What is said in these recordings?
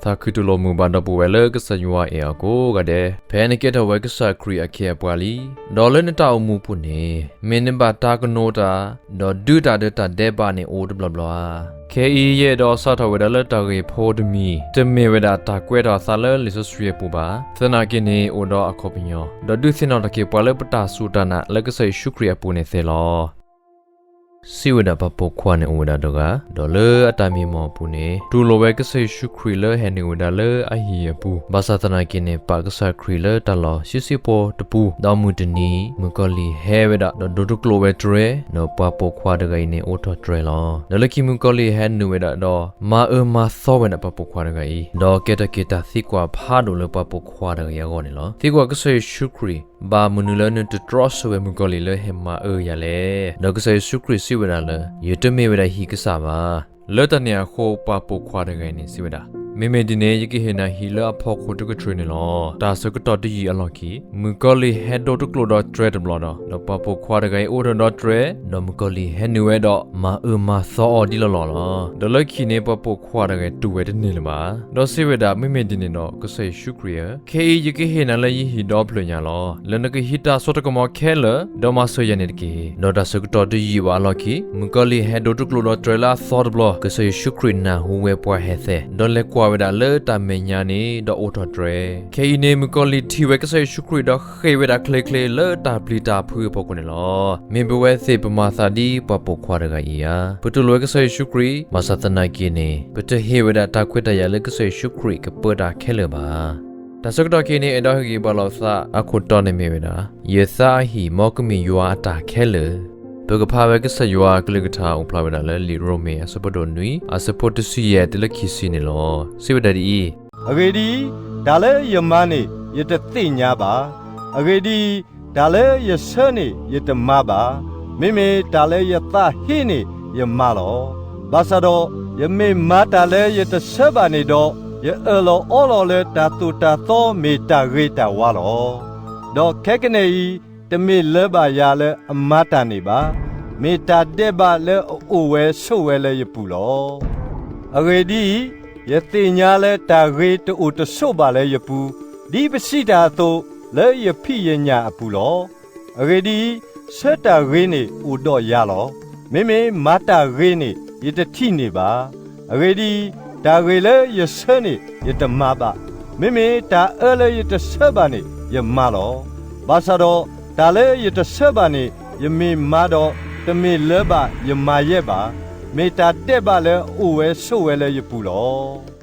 သးခုတူၢ်လိာ်မုာ်ဘၣ်ဒီပုၢ်ဝဲၢ်လၢကစၢ်ယွၤအဲၣ်အီၤကိးဂၤဒဲး, ဖဲနကဲထီၣ်ဝဲကစၢ်ခရံာ်အခ့အပှၤလံ, ဒီးလၢနတၢ်အိၣ်မူပူၤန့ၣ် မ့ၢ်နဘၣ်တၢ်ကနိးတၢ်, ဒီးဒုးတၢ်ဒီးတၢ်ဒဲးဘးန့ၣ်အိၣ်တဘျီဘျီဧါ. ခဲအံၤယအဲၣ်ဒိးစးထီၣ်ဝဲဒၣ်လၢတၢ်ဂ့ၢ်ဖိတမံၤ, တမ့ၢ်ဝဲဒၣ်တၢ်ကွဲးထီၣ်အသးလၢလံာ်စီဆှံအပူၤဘၣ်. သနာ်က့န့ၣ် အိၣ်ဒီးအခီပညီ, ဒီးဒုးသ့ၣ်နီၣ်ထီၣ်က့ၤပှၤလၢပတၢ်စူၢ်တၢ်နာ်လၢကစၢ်ယ့ၣ်ၡူးခရံာ်အပူၤန့ၣ်သ့လီၤ. စံးဝဲဒၣ်ပှၤပိာ်ခွါန့ၣ်အိၣ်ဝဲဒၣ်တဂၤ, ဒီးလၢအတၢ်မံမီၢ်အပူၤန့ၣ် တူၢ်လိာ်ဝဲကစၢ်ယ့ၣ်ၡူးခရံာ်လၢဟဲနုာ်ဝဲဒၣ်လၢအဟံၣ်အပူၤ, ဘၣ်ဆၣ်သနာ်က့န့ၣ် ပာ်ကစၢ်ခရံာ်လၢတၢ်လီၢ်ဆံးဆံးဖိတပူၤ, ဒီးမုၢ်တနံၤ မုၣ်ကီၤလံၢ်ဟဲဝဲဒၣ် ဒီးဒိတကျိာ်ဝဲတြဲၤ, ဒီးပှၤပိာ်ခွါတဂၤအံၤန့ၣ်အိးထီၣ်တြဲၤလီၤ. ဒီးလၢခံမုၣ်ကီၤလံၢ်ဟဲနုာ်ဝဲဒၣ်ဒီး မၤအၢမၤသီဝဲဒၣ်ပှၤပိာ်ခွါတဂၤအံၤ, ဒီးကဲထီၣ်က့ၤတၢ်သံကွၢ်ဖးဒိၣ်လၢပှၤပိာ်ခွါတဂၤအံၤအဂီၢ်န့ၣ်လီၤ. သံကွၢ်ကစၢ်ယ့ၣ်ၡူးခရံာ်, ဘၣ်မနုၤလၢနတတြီဆၢဝဲမုၣ်ကီၤလံၢ်လၢဟဲမၤအၢယၤလဲၣ်. ဒီးကစၢ်ယ့ၣ်ၡူးခရံာ်စံးဝဲဒၣ်လၢ ယတမ့ၢ်ဝဲဒၣ်ဟံၣ်ကစၢ်ဘၣ်. လၢတၢ်န့ၣ်အဃိ ပှၤပိာ်ခွါတဂၤအံၤန့ၣ်စံးဝဲဒၣ်, မ့မ့ၢ်ဒ်န့ၣ် ယကဟ့ၣ်နၤဟံၣ်လၢအဖီခိၣ်တကတြၢၤန့ၣ်လီၤ. တၢ်ဆၢကတီၢ်တယံာ်အလီၢ်ခံ မုၣ်ကီၤလံၢ်ဟဲဒိတကျိာ်ဒီးတြဲၤတဘျီဒီး, ဒီးပှၤပိာ်ခွါတဂၤအံၤအိးထီၣ်ဒီးတြဲၤ, ဒီးမုၣ်ကီၤလံၢ်ဟဲနုာ်ဝဲဒီး မၤအၢမၤသီအီၤဒ်လီၢ်လီၢ်လီၤ. ဒီးလၢခံန့ၣ် ပှၤပိာ်ခွါတဂၤတူၢ်ဝဲတန့ၢ်လၢၤဘၣ်. ဒီးစံးဝဲဒၣ်, မ့မ့ၢ်ဒ်န့ၣ်ဒီး ကစၢ်ယ့ၣ်ၡူးခရံာ်ဧၢ, ခဲအံၤယကဟ့ၣ်နၤလၢယဟံၣ်ဒီဖျၢၣ်ညါလီၤ. လၢနကဟံးတၢ်စိတၢ်ကမီၤခဲလၢာ်, ဒီးမၤစၢၤယၤန့ၣ်တက့ၢ်. ဒီးတၢ်ဆၢကတီၢ်တယံာ်ဘၣ်အလီၢ်ခံ မုၣ်ကီၤလံၢ်ဟဲဒိတကျိာ်ဒီးတြဲၤလၢအသီတဘျီ, ကစၢ်ယ့ၣ်ၡူးခရံာ်နၢ်ဟူဝဲပှၤဟဲသဲ, ဒီးလဲၤကွၢ်ဝဲဒၣ်လၢတၢ်မဲာ်ညါန့ၣ် ဒီးအိးထီၣ်တြဲၤ. ခဲအံၤန့ၣ် မုၣ်ကီၤလံၢ်ထံၣ်ဝဲကစၢ်ယ့ၣ်ၡူးခရံာ်ဒီးဃ့ၢ်ဝဲဒၣ်ချ့ချ့လၢတၢ်ပျံၤတၢ်ဖုးအဖီခိၣ်န့ၣ်လီၤ. မ့ၢ်ပဝဲသ့ၣ်ပမၤသးဒ်ပှၤပိာ်ခွါတဂၤအံၤဧါ. ပတူၢ်လိာ်ဝဲကစၢ်ယ့ၣ်ၡူးခရံာ်, ဘၣ်ဆၣ်သနာ်က့န့ၣ် ပတဟ့ၣ်ဝဲဒၣ်တၢ်ခွဲးတၢ်ယာ်လၢကစၢ်ယ့ၣ်ၡူးခရံာ်ကပၢတၢ်ခဲလၢာ်ဘၣ်. တၢ်ဆၢကတီၢ်ခဲအံၤန့ၣ် အဲၣ်ဒိးဟ့ၣ်ဂံၢ်ဘါလိာ်သးအခိၣ်တီန့ၣ်မ့ၢ်ဝဲဒၣ်, ယသးအဟံၣ်မ်ကမ့ၢ်ယွၤအတၢ်ခဲလၢာ်. ပကဖးဝဲကစၢ်ယွၤအကလုၢ်ကထါအိၣ်ဖျါဝဲဒၣ်လၢလံာ်ရိမ့ၤအဆၢဖးဒိၣ်နွံ အဆၢဖိတဆံယဲၢ်တုၤလၢခံဆံန့ၣ်လီၤ. စံးဝဲဒၣ်ဒ်အံၤ, အဂ့ၢ်ဒ်အံၤ, တၢ်လၢယမၤန့ၣ် ယတသ့ၣ်ညါဘၣ်. အဂ့ၢ်ဒ်အံၤ, တၢ်လၢယဆၢန့ၣ် ယတမၤဘၣ်. မ့မ့ၢ်တၢ်လၢယသးဟ့န့ၣ် ယမၤလီၤ. ဘၣ်ဆၣ်ဒီး ယမ့ၢ်မၤတၢ်လၢယတဆၢဘၣ်န့ၣ်ဒီး, ယအၢၣ်လီၤအီလီၤလၢတၢ်သိၣ်တၢ်သီမ့ၢ်တၢ်ဂ့ၤတၢ်ဝါလီၤ. ဒီးခဲကနံၣ်အံၤ, တမ့ၢ်လၢၤဘၣ်ယၤလၢအမၤတၢ်န့ၣ်ဘၣ်. မ့ၢ်တၢ်ဒဲးဘးလၢအအိၣ်ဝဲဆိးဝဲလၢယပူၤလီၤ. အဂ့ၢ်ဒ်အံၤ, ယသ့ၣ်ညါလၢတၢ်ဂ့ၤတအိၣ်တဆိးဘၣ်လၢယပူၤ, ဒ်ပစံးတၢ်အသိး, လၢယဖံးယညၣ်အပူၤလီၤ. အဂ့ၢ်ဒ်အံၤ, ဆၢတၢ်ဂ့ၤန့ၣ်အိၣ်ဒီးယၤလီၤ. မ့မ့ၢ်မၤတၢ်ဂ့ၤန့ၣ် ယတထံၣ်န့ၢ်ဘၣ်. အဂ့ၢ်ဒ်အံၤ, တၢ်ဂ့ၤလၢယဆၢန့ၣ် ယတမၤဘၣ်. မ့မ့ၢ်တၢ်အၢလၢယတဆၢဘၣ်န့ၣ် ယမၤလီၤ. ဘၣ်ဆၣ်ဒီး တၢ်လၢယတဆၢဘၣ်န့ၣ် ယမ့ၢ်မၤဒီး, တမ့ၢ်လၢၤဘၣ်ယမၤယဲဘၣ်. မ့ၢ်တၢ်ဒဲးဘးလၢအအိၣ်ဝဲဆိးဝဲလၢယပူၤလီၤ.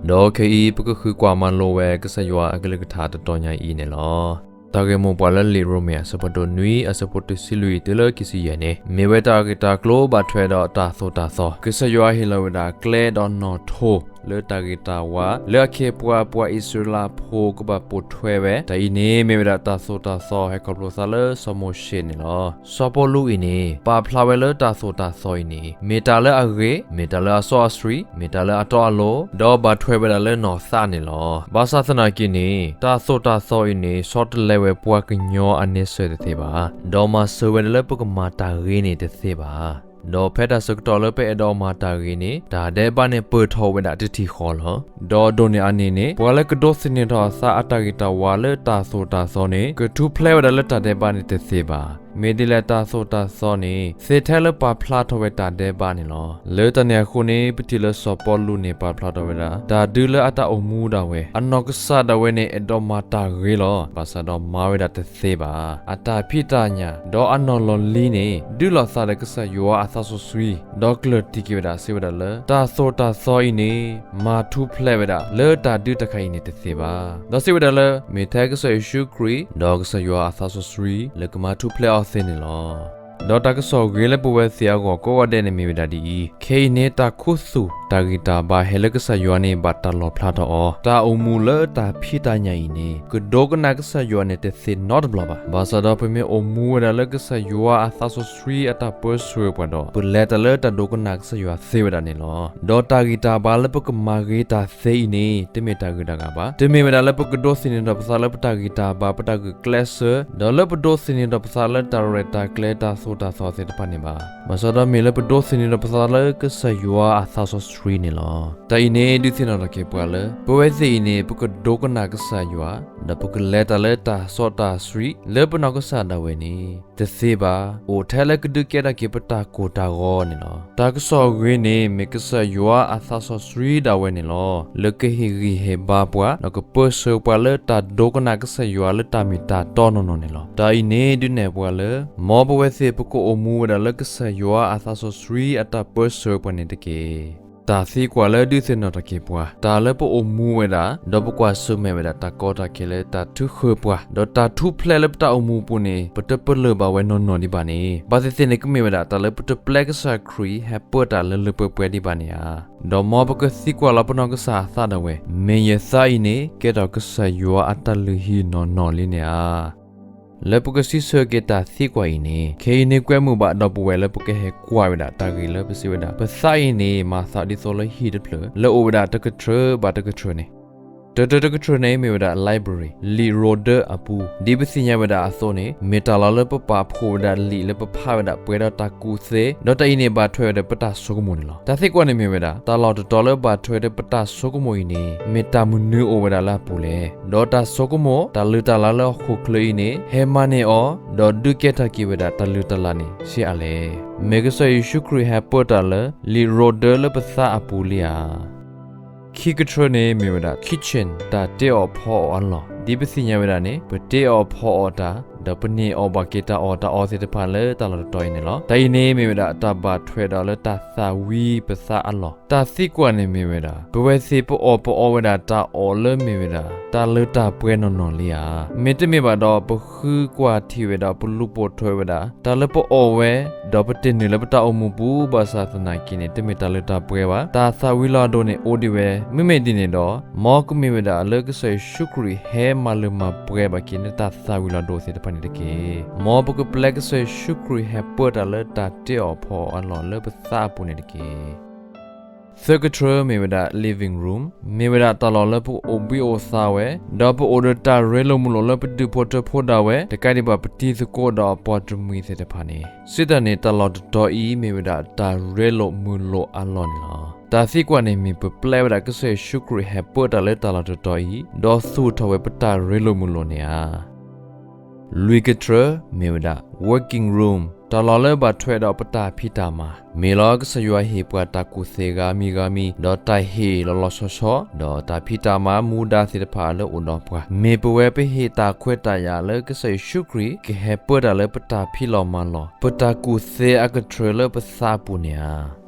ဒီးခဲအံၤ ပကဃုကွၢ်မၤလိဝဲကစၢ်ယွၤအကလုၢ်ကထါတတီၤညါအံၤန့ၣ်လီၤ. တၢ်ဂ့ၢ်မိၢ်ပှၢ်လၢလံာ်ရိမ့ၤအဆၢဖးဒိၣ်နွံ အဆၢဖိတဆံလွံၢ်တုၤလၢခံဆံယဲၢ်န့ၣ် မ့ၢ်ဝဲတၢ်ဂ့ၢ်တၢ်ကျိၤဘၣ်ထွဲဒီးတၢ်သိၣ်တၢ်သီ, ကစၢ်ယွၤဟ့ၣ်လီၤဝဲဒၣ်ကျဲဒီးနီၣ်ထိ လၢတၢ်ဂ့ၢ်တၢ်ဝါ လၢအခ့အပှၤ ပှၤအံၣ်စရ့လးဖိကဘၣ်ပိာ်ထွဲဝဲ. တၢ်အံၤန့ၣ် မ့ၢ်ဝဲဒၣ်တၢ်သိၣ်တၢ်သီဟဲခီဖျိသးလၢစီၤမိၤၡ့န့ၣ်လီၤ. စီၤပီလူးအံၤန့ၣ် ပာ်ဖျါဝဲလၢတၢ်သိၣ်တၢ်သီအံၤန့ၣ် မ့ၢ်တၢ်လၢအဂ့ၤ, မ့ၢ်တၢ်လၢအစီအဆှံ, မ့ၢ်တၢ်လၢအတီအလိၤ, ဒီးဘၣ်ထွဲဝဲဒၣ်လၢနီၢ်သးန့ၣ်လီၤ. ဘၣ်ဆၣ်သနာ်က့န့ၣ် တၢ်သိၣ်တၢ်သီအံၤန့ၣ် ဆီတလဲဝဲပှၤကညီအန့ဆၢၣ်တသ့ဘၣ်, ဒီးမၤစၢၤဝဲဒၣ်လၢပကမၤတၢ်ဂ့ၤန့ၣ်တသ့ဘၣ်. ဒီးဖဲတၢ်ဆၢကတီၢ်လၢပအဲၣ်ဒိးမၤတၢ်ဂ့ၤန့ၣ် တၢ်ဒဲးဘးန့ၣ်ပၢၢ်ထီၣ်ဝဲဒၣ်တထံၣ်ဃီလီၤ. ဒီးဒိၣ်န့ၢ်အန့ၣ်န့ၣ် ပှၤလၢကဒိးသန့ၤထီၣ်အသးအတၢ်ဂ့ၢ်တၢ်ဝါလၢတၢ်သိၣ်တၢ်သီန့ၣ် ကထူၣ်ဖျဲးဝဲဒၣ်လၢတၢ်ဒဲးဘးန့ၣ်တသ့ဘၣ်. မ့ၢ်ဒ်လဲၣ်တၢ်သိၣ်တၢ်သီန့ၣ် သ့ထဲလၢပာ်ဖျါထီၣ်ဝဲတၢ်ဒဲးဘးန့ၣ်လီၤ. လၢတၢ်န့ၣ်အဃိန့ၣ် ပထံၣ်လၢစီၤပီလူးန့ၣ်ပာ်ဖျါထီၣ်ဝဲဒၣ် တၢ်ဒုးလၢအတၢ်အိၣ်မူဒၣ်ဝဲ, အနီၢ်ကစၢ်ဒၣ်ဝဲန့ၣ် အဲၣ်ဒိးမၤတၢ်ဂ့ၤလီၤ. ဘၣ်ဆၣ်ဒီးမၤဝဲဒၣ်တသ့ဘၣ်. အတၢ်ဖံးတၢ်ညၣ် ဒီးအနီၢ်လီၤလံၤန့ၣ် ဒုးလိာ်သးဒီးကစၢ်ယွၤအသးစီဆှံ, ဒီးကျၢၢ်တံၢ်က့ၤဝဲဒၣ်စံးဝဲဒၣ်လၢ တၢ်သိၣ်တၢ်သီအံၤန့ၣ် မၤထူၣ်ဖျဲးဝဲဒၣ်လၢတၢ်ဒုးတခါအံၤန့ၣ်တသ့ဘၣ်. ဒီးစံးဝဲဒၣ်လၢ မ့ၢ်ထဲကစၢ်ယ့ၣ်ၡူးခရံာ် ဒီးကစၢ်ယွၤအသးစီဆှံ လၢကမၤထူၣ်ဖျဲးအီၤသ့န့ၣ်လီၤ. ဒီးတၢ်ကစီၣ်ဂ့ၤလၢပဝဲသ့ၣ်အဂီၢ်ကိးဂၤဒဲးန့ၣ်မ့ၢ်ဝဲဒၣ်ဒ်အံၤ, ခဲအံၤန့ၣ် တၢ်ခူသူၣ်တၢ်ဂံၢ်တၢ်ဘါဟဲလၢကစၢ်ယွၤန့ၣ် ဘၣ်တၢ်လီၣ်ဖျါထီၣ်အီၤ. တၢ်အိၣ်မူလၢတၢ်ဖံးတၢ်ညၣ်အံၤန့ၣ် ကဒိကနၣ်ကစၢ်ယွၤန့ၣ်တသ့နီတဘျီဘၣ်. ဘၣ်ဆၣ်ဒီးပမ့ၢ်အိၣ်မူဝဲဒၣ်လၢကစၢ်ယွၤအသးစီဆှံအတၢ်ပၢဆှၢပှၤဒီး ပလဲၤတၢ်လၢတၢ်ဒိကနၣ်ကစၢ်ယွၤသ့ဝဲဒၣ်န့ၣ်လီၤ. ဒီးတၢ်ဂံၢ်တၢ်ဘါလၢပကမၤဂ့ၤတၢ်သ့အံၤန့ၣ် တမ့ၢ်တၢ်ဂ့ၤတၢ်ဂၤဘၣ်. တမ့ၢ်ဝဲဒၣ်လၢပကဒိးသန့ၤထီၣ်ပသးလၢပတၢ်ဂံၢ်တၢ်ဘါ ပတၢ်ဂုာ်ကျဲးစၢး, ဒီးလၢပဒိးသန့ၤထီၣ်ပသးလၢတၢ်ရဲၣ်တၢ်ကျဲၤတၢ် တၢ်သိၣ်တၢ်သီသ့ၣ်တဖၣ်န့ၣ်ဘၣ်. ဘၣ်ဆၣ်ဒီးမ့ၢ်လၢပဒိးသန့ၤဒီးပသးလၢကစၢ်ယွၤအသးစီဆှံန့ၣ်လီၤ. တၢ်အံၤန့ၣ် ဒုးသ့ၣ်နီၣ်ထီၣ်က့ၤပှၤလၢ ပဝဲသ့ၣ်အံၤန့ၣ် ပကဒိကနၣ်ကစၢ်ယွၤ, ဒီးပကလဲၤတၢ်လၢတၢ်စီတၢ်ဆှံ လၢပနီၢ်ကစၢ်ဒၣ်ဝဲန့ၣ် တသ့ဘၣ်, အိၣ်ထဲလၢကဒုးကဲထီၣ်က့ၤပတၢ်ကိၢ်တၢ်ဂီၤန့ၣ်လီၤ. တၢ်ကစီၣ်အဂ့ၤန့ၣ် မ့ၢ်ကစၢ်ယွၤအသးစီဆှံဒၣ်ဝဲန့ၣ်လီၤ. လၢကဟ့ၣ်ဂံၢ်ဟ့ၣ်ဘါပှၤ ဒီးကပၢဆှၢပှၤလၢတၢ်ဒိကနၣ်ကစၢ်ယွၤလၢတၢ်မ့ၢ်တၢ်တီနီၢ်နီၢ်န့ၣ်လီၤ. တၢ်အံၤန့ၣ် ဒုးနဲၣ်ပှၤလၢ မ်ပဝဲသ့ၣ်ပကအိၣ်မူဝဲဒၣ်လၢကစၢ်ယွၤအသးစီဆှံအတၢ်ပၢဆှၢပှၤန့ၣ်တက့ၢ်. တၢ်သံကွၢ်လၢဒုးသ့ၣ်နီၣ်ထီၣ်က့ၤပှၤ, တၢ်လၢပအိၣ်မူဝဲဒၣ် ဒီးပကွၢ်ဆၢၣ်မဲာ်ဝဲဒၣ်တၢ်ကီတၢ်ခဲလၢတၢ်ထုးဃၢပှၤ, ဒီးတၢ်ထူၣ်ဖျဲးလၢပတၢ်အိၣ်မူပူၤန့ၣ် ပတပလၢၢ်ဘၣ်ဝဲနီၢ်နီၢ်ဒံးဘၣ်န့ၣ် ဘၣ်သ့ၣ်သ့ၣ်န့ၣ်ကမ့ၢ်ဝဲဒၣ် တၢ်လၢပတပျဲကစၢ်ခရံာ်ဟဲပၢတၢ်လၢလၢပှဲၤပှဲၤဒံးဘၣ်န့ၣ်ဧါ. ဒီးမ်ပကသံကွၢ်လီၤပနီၢ်ကစၢ်အသးဒၣ်ဝဲ, မ့ၢ်ယသးအံၤန့ၣ် ကဲထီၣ်ကစၢ်ယွၤအတၢ်လုၢ်ဟံၣ်နီၢ်နီၢ်လံန့ၣ်ဧါ. လၢပကစံးဆၢက့ၤတၢ်သံကွၢ်အံၤန့ၣ် ခဲအံၤန့ၣ်ကွဲမုာ်ဘၣ်ဒီပုၢ်ဝဲၢ်လၢပကဟဲကွၢ်ဝဲဒၣ်တၢ်ဂ့ၢ်လၢပစံးဝဲဒၣ် ပသးအံၤန့ၣ် မၤသးဒ်သိးလၢဟံၣ်တဖျၢၣ် လၢအိၣ်ဝဲဒၣ်တကထၢဘၣ်တကထၢန့ၣ်, တၢတၢတကထၢန့ၣ်မ့ၢ်ဝဲဒၣ် library လံာ်ရိဒၢအပူၤ, ဒ်ပသ့ၣ်ညါဝဲဒၣ်အသိးန့ၣ် မ့ၢ်တၢ်လီၢ်လၢပပာ်ဖှိၣ်ဝဲဒၣ်လံာ်လၢပဖးဝဲဒၣ်ပှဲၤဒီးတၢ်ကူၣ်သ့, ဒီးတၢ်အံၤန့ၣ်ဘၣ်ထွဲဝဲဒီးပတၢ်ဆိကမိၣ်န့ၣ်လီၤ. တၢ်သံကွၢ်န့ၣ်မ့ၢ်ဝဲဒၣ် တၢ်လီၢ်တတီၤလၢဘၣ်ထွဲဒီးပတၢ်ဆိကမိၣ်အံၤန့ၣ် မ့ၢ်တၢ်မနုၤအိၣ်ဝဲဒၣ်လၢအပူၤလဲၣ်, ဒီးတၢ်ဆိကမိၣ် တၢ်လုၢ်တၢ်လၢ်လၢဟီၣ်ခိၣ်ချၢအံၤန့ၣ် ဟဲမၤန့ၢ်အီၤ ဒီးဒုးကဲထီၣ်က့ၤဝဲဒၣ်တၢ်လုၢ်တၢ်လၢ်န့ၣ် ဆ့အါလဲၣ်. မ့ၢ်ကစၢ်ယ့ၣ်ၡူးခရံာ်ဟဲပၢတၢ်လၢ လံာ်ရိဒၢလၢပသးအပူၤလံဧါ. ခံကထၢန့ၣ်မ့ၢ်ဝဲဒၣ် kitchen တၢ်တ့အီၣ်ဖီအီၣ်အလီၢ်, ဒ်ပသ့ၣ်ညါဝဲဒၣ်န့ၣ် ပတ့အီၣ်ဖီအီၣ်တၢ် ဒီးပန့ၢ်အီၣ်ဘၣ်က့ၤတၢ်အီၣ်တၢ်အီသ့ၣ်တဖၣ်လၢတၢ်လီၢ်တတီၤအံၤန့ၣ်လီၤ. တၢ်အံၤန့ၣ်မ့ၢ်ဝဲဒၣ်တၢ်ဘၣ်ထွဲဒီးလၢတၢ်သၣ်ဝံပသးအလီၢ်. တၢ်သံကွၢ်န့ၣ်မ့ၢ်ဝဲဒၣ် ပဝဲသ့ၣ်ပအီၣ်ပအီဝဲဒၣ်တၢ်အီၣ်လၢမ့ၢ်ဝဲဒၣ် တၢ်လၢတၢ်ပှဲၤနီၢ်နီၢ်လံဧါ. မ့တမ့ၢ်ဘၣ်ဒီး ပဃုကွၢ်ထံၣ်ဝဲဒီးပလူၤပိာ်ထွဲဝဲဒၣ် တၢ်လၢပအီၣ်ဝဲ ဒီးပတ့ၢ်နုာ်လၢပတၢ်အိၣ်မူပူၤ ဘၣ်ဆၣ်သနာ်က့န့ၣ် တမ့ၢ်တၢ်လၢတၢ်ပှဲၤဘၣ်. တၢ်သၣ်ဝံလီၤဒိန့ၣ်အိၣ်ဒံးဝဲ, မ့မ့ၢ်ဒ်န့ၣ်ဒီး မ်ကမ့ၢ်ဝဲဒၣ်လၢကစၢ်ယ့ၣ်ၡူးခရံာ်ဟဲမၤလၢမၤပှဲၤဘၣ်က့ၤန့ၢ်တၢ်သၣ်ဝံလီၤဒိသ့ၣ်တဖၣ်န့ၣ်တက့ၢ်. မ်ပကပျဲကစၢ်ယ့ၣ်ၡူးခရံာ်ဟဲပၢတၢ်လၢတၢ်တ့အီၣ်ဖီအီၣ်အလီၢ်လၢပသးအပူၤန့ၣ်တက့ၢ်. သၢကထၢမ့ၢ်ဝဲဒၣ် living room မ့ၢ်ဝဲဒၣ်တၢ်လီၢ်လၢပအိၣ်ဘှံးအိၣ်သါဝဲ, ဒီးပအိၣ်ဒီးတၢ်ရ့လိာ်မုာ်လိာ်လၢပဒုးဖိထၢဖိဒၣ်ဝဲ တကးဒံးဘၣ်ပတံၤသကိးဒီးအပှၤတမှံၤသ့ၣ်တဖၣ်န့ၣ်, စ့ၢ်တၢ်န့ၣ် တၢ်လီၢ်တတီၤအံၤမ့ၢ်ဝဲဒၣ်တၢ်ရ့လိာ်မုာ်လိာ်အလီၢ်န့ၣ်လီၤ. တၢ်သံကွၢ်န့ၣ်မ့ၢ်ပပျဲဝဲဒၣ်ကစၢ်ယ့ၣ်ၡူးခရံာ်ဟဲပၢတၢ်လၢတၢ်လီၢ်တတီၤအံၤ ဒီးသူၣ်ထီၣ်ဝဲပတၢ်ရ့လိာ်မုာ်လိာ်န့ၣ်ဧါ. လွံၢ်ကထၢမ့ၢ်ဝဲဒၣ် working room တၢ်လီၢ်လၢဘၣ်ထွဲဒီးပတၢ်ဖံးတၢ်မၤ, မ့ၢ်လီၤကစၢ်ယွၤဟ့ၣ်ပှၤတၢ်ကူၣ်သ့ဂၤမံၤဂၤမံၤ ဒီးတၢ်ဟ့ၣ်လီၤလီၤဆီဆီ ဒီးတၢ်ဖံးတၢ်မၤမူဒါသ့ၣ်တဖၣ်လၢအိၣ်ဒီးပှၤ, မ့ၢ်ပဝဲပဟ့ၣ်တၢ်ခွဲးတၢ်ယာ်လၢကစၢ်ယ့ၣ်ၡူးခရံာ် ကဟဲပၢတၢ်လၢပတၢ်ဖံးလီၤမၤလီၤ ပတၢ်ကူၣ်သ့အကထၢလၢပသးအပူၤန့ၣ်ဧါ.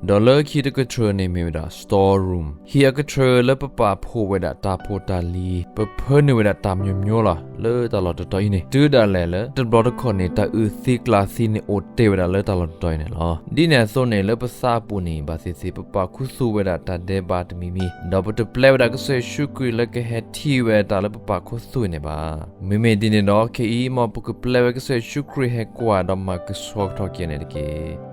ဒီးလၢခံတကထၢန့ၣ်မ့ၢ်ဝဲဒၣ် store room ဟံၣ်အကထၢလၢပပာ်ဖှိၣ်ဝဲဒၣ်တၢ်ဖိတၢ်လံၤ, ပဖၢနုာ်ဝဲဒၣ်တၢ်မိၢ်မိၢ်လီၤ လၢတၢ်လီၢ်တတီၤအံၤန့ၣ်, တုၤဒၣ်လဲာ်လၢတဘျီတခီၣ်န့ၣ် တၢ်အုၣ်သံကျၢ်သံန့ၣ်အိၣ်တ့ၢ်ဝဲဒၣ်လၢတၢ်လီၢ်တတီၤအံၤန့ၣ်လီၤ. ဒ်န့ၣ်အသိးန့ၣ် လၢပသးအပူၤန့ၣ် ဘၣ်သ့ၣ်သ့ၣ်ပပာ်ခူသူၣ်ဝဲဒၣ်တၢ်ဒဲးဘးတမံၤမံၤ, ဒီးပတပျဲဝဲဒၣ်ကစၢ်ယ့ၣ်ၡူးခရံာ်လၢကဟဲထံၣ်ဝဲတၢ်လၢပပာ်ခူသူၣ်န့ၣ်ဘၣ်. မ့မ့ၢ်ဒ်န့ၣ်ဒီး ခဲအံၤ မ်ပကပျဲဝဲကစၢ်ယ့ၣ်ၡူးခရံာ်ဟဲကွၢ်ဒီးမၤကဆှီကထီၣ်က့ၤန့ၣ်တက့ၢ်.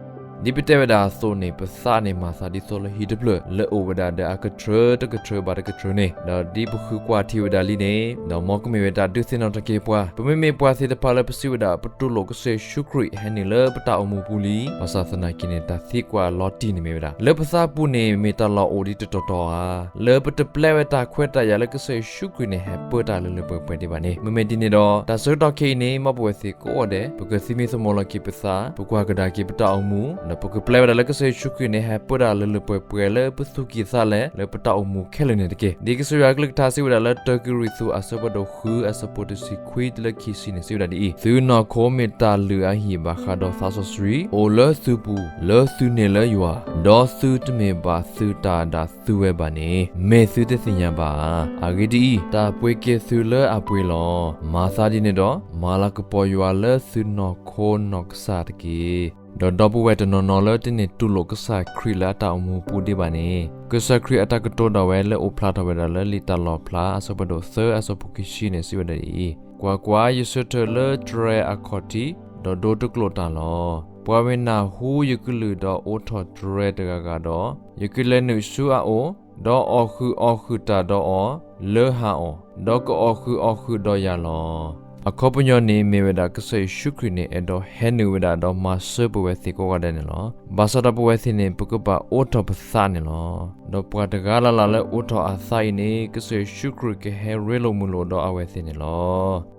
ဒ်ပတဲဝဲဒၣ်အသိးန့ၣ် ပသးန့ၣ်မၤသးဒ်သိးလၢဟံၣ်တဖျၢၣ် လၢအိၣ်ဝဲဒၣ်ဒီးအကထၢတကထၢဘၣ်တကထၢန့ၣ်, ဒီးဒ်ပဃုကွၢ်ထံၣ်ဝဲဒၣ်လံန့ၣ်, ဒီးမ်ကမ့ၢ်ဝဲတၢ်ဒုးသ့ၣ်နီၣ်ထီၣ်က့ၤပှၤ, ပမ့မ့ၢ်ပှၤသ့ၣ်တဖၣ်လၢပစံးဝဲဒၣ် ပတူၢ်လိာ်ကစၢ်ယ့ၣ်ၡူးခရံာ်ဟဲနုာ်လၢပတၢ်အိၣ်မူပူၤလံ, ဘၣ်ဆၣ်သနာ်က့န့ၣ် တၢ်သံကွၢ်လီၤတံၢ်န့ၣ်မ့ၢ်ဝဲဒၣ် လၢပသးပူၤန့ၣ် မ့ၢ်တၢ်လီၢ်အိၣ်ဒံးတတီၤတီၤဧါ, လၢပတပျဲဝဲတၢ်ခွဲးတၢ်ယာ်လၢကစၢ်ယ့ၣ်ၡူးခရံာ်န့ၣ် ဟဲပၢတၢ်လၢလၢပှဲၤပှဲၤဒံးဘၣ်န့ၣ်. မ့မ့ၢ်ဒ်န့ၣ်ဒီး တၢ်ဆၢကတီၢ်ခဲအံၤန့ၣ် မ်ပဝဲသ့ၣ်ကိးဂၤဒဲး ပကသမံသမိးလီၤက့ၤပသး, ပကွၢ်ကဒါက့ၤပတၢ်အိၣ်မူ, ဒီးပကပျဲဝဲဒၣ်လၢကစၢ်ယ့ၣ်ၡူးခရံာ်န့ၣ် ဟဲပၢတၢ်လၢလၢပှဲၤပှဲၤလၢပသူၣ်ကံၢ်သးလဲ လၢပတၢ်အိၣ်မူခဲလၢာ်န့ၣ်တက့ၢ်. ဒ်ကစၢ်ယွၤအကလုၢ်ကထါစံးဝဲဒၣ်လၢ တၢကရံၣ်သူး အဆၢဖးဒိၣ်ဃု အဆၢဖိတဆံခွံတုၤလၢခံဆံန့ၣ် စံးဝဲဒၣ်ဒ်အံၤ, သုနီၢ်ခိမ့ၢ်တၢ်လုၢ်အဟံၣ်ဘၣ်ဃးဒီးသးစီဆှံ အိၣ်လၢသုပူၤ လၢသုန့ၣ်လၢယွၤ, ဒီးသုတမ့ၢ်ဘၣ်သုတၢ်ဒၣ်သုဝဲဘၣ်န့ၣ် မ့ၢ်သုတသ့ၣ်ညါဘၣ်ဧါ. အဂ့ၢ်ဒ်အံၤ, တၢ်ပှ့ၤက့ၤသုလၢအပှ့ၤလီၤ. မၤသးဒ်န့ၣ်ဒီး မၤလၤကပီၤယွၤလၢသုနီၢ်ခိနီၢ်ကစၢ်တက့ၢ်. ဒီးဒီပုၢ်ဝဲၢ်တနီၤနီၤလၢတန့ၢ်တူၢ်လိာ်ကစၢ်ခရံာ်လၢအတၢ်အိၣ်မူပူၤဒံးဘၣ်န့ၣ်, ကစၢ်ခရံာ်အတၢ်ကတိၤဒၣ်ဝဲလၢအိၣ်ဖျါထီၣ်ဝဲဒၣ်လၢလံာ်တၢ်လီၣ်ဖျါ အဆၢဖးဒိၣ်သၢ အဆၢဖိခံဆံန့ၣ် စံးဝဲဒၣ်ဒ်အံၤ, ကွၢ်ကွၢ်, ယဆၢထၢၣ်လၢတြဲၤအခီၣ်ထံး, ဒီးဒိတကျိာ်တၢ်လီၤ. ပှၤမ့ၢ်နၢ်ဟူယကလုၢ်ဒီးအိးထီၣ်တြဲၤတဂၤဂၤဒီး, ယကလဲၤနုာ်ဆူအအိၣ်, ဒီးအီၣ်ဃုာ်အီၣ်ဃုာ်တၢ်ဒီးအီၤ, လၢဟးအီၤ, ဒီးကအီၣ်ဃုာ်အီၣ်ဃုာ်ဒီးယၤလီၤ. အခီပညီန့ၣ်မ့ၢ်ဝဲဒၣ် ကစၢ်ယ့ၣ်ၡူးခရံာ်န့ၣ် အဲၣ်ဒိးဟဲနုာ်ဝဲဒၣ်ဒီးမၤစၢၤပဝဲသ့ၣ်ကိးဂၤဒဲးန့ၣ်လီၤ. ဘၣ်ဆၣ်ဒီးပဝဲသ့ၣ်န့ၣ် ပကဘၣ်အိးထီၣ်ပသးန့ၣ်လီၤ. ဒီးပှၤတဂၤလၢ်လၢ်လၢအိးထီၣ်အသးအံၤန့ၣ် ကစၢ်ယ့ၣ်ၡူးခရံာ်ကဟဲရ့လိာ်မုာ်လိာ်ဒီးအဝဲသ့ၣ်န့ၣ်လီၤ.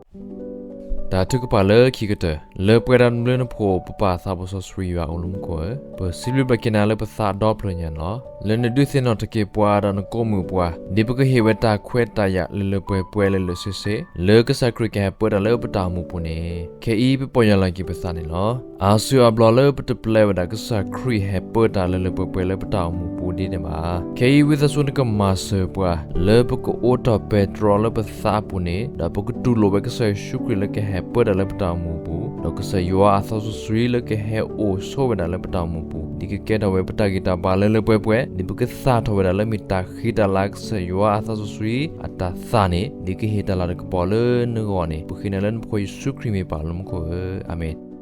တၢ်ထုကဖၣ်လၢခံကတၢၢ်, လၢပှဲၤဒီးတဘျုးနဖှိၣ် ပပၢ်သးစီဆှံယွၤအိၣ်လၢမူခိၣ်ဧၢ, ပစံးဘျုးဘၣ်က့ၤနၤလၢပသးဒီဖျၢၣ်ညါန့ၣ်လီၤ. လၢနဒုးသ့ၣ်နီၣ်ထီၣ်က့ၤပှၤဒီးနကိးမုာ်ပှၤ ဒ်ပကဟ့ၣ်ဝဲတၢ်ခွဲးတၢ်ယာ်လၢလၢပှဲၤပှဲၤလၢာ်လၢာ်ဆ့ဆ့ လၢကစၢ်ခရံာ်ကဟဲပၢတၢ်လၢပတၢ်အိၣ်မူပူၤန့ၣ် ခဲအံၤပပီၢ်ယၢ်လီၤက့ၤပသးန့ၣ်လီၤ. အါစုအါဘျီလၢပတပျဲဝဲဒၣ်ကစၢ်ခရံာ်ဟဲပၢတၢ်လၢလၢပှဲၤပှဲၤလၢပတၢ်အိၣ်မူပူၤဒ်န့ၣ်ဘၣ်. ခဲအံၤ ဝံသးစူၤနကမၤစၢၤပှၤ လၢပကအိးထီၣ်ပဲတြီလၢပသးအပူၤန့ၣ် ဒီးပကတူၢ်လိာ်ဝဲကစၢ်ယ့ၣ်ၡူးခရံာ်လၢကဟဲပၢတၢ်လၢပတၢ်အိၣ်မူပူၤ ဒီးကစၢ်ယွၤအသးစီဆှံလၢကဟဲအိၣ်ဆိးဝဲဒၣ်လၢပတၢ်အိၣ်မူပူၤ ဒ်ကကဲထီၣ်ဝဲပတၢ်ဂံၢ်တၢ်ဘါလၢလၢပှဲၤပှဲၤ ဒ်ပကသၣ်ထီၣ်ဝဲဒၣ်လၢမ့ၢ်တၢ်ဃံတၢ်လၤကစၢ်ယွၤအသးစီဆှံအတၢ်သၣ်န့ၣ် ဒ်ကဟ့ၣ်တၢ်လၤတၢ်ကပီၤလၢနဂီၢ်န့ၣ် ပဃ့နၤလၢနဖိယ့ၣ်ၡူးခရံာ်မ့ၢ်ပၢ်လၢမူခိၣ်ဧၢ, အၤမ့ၣ်.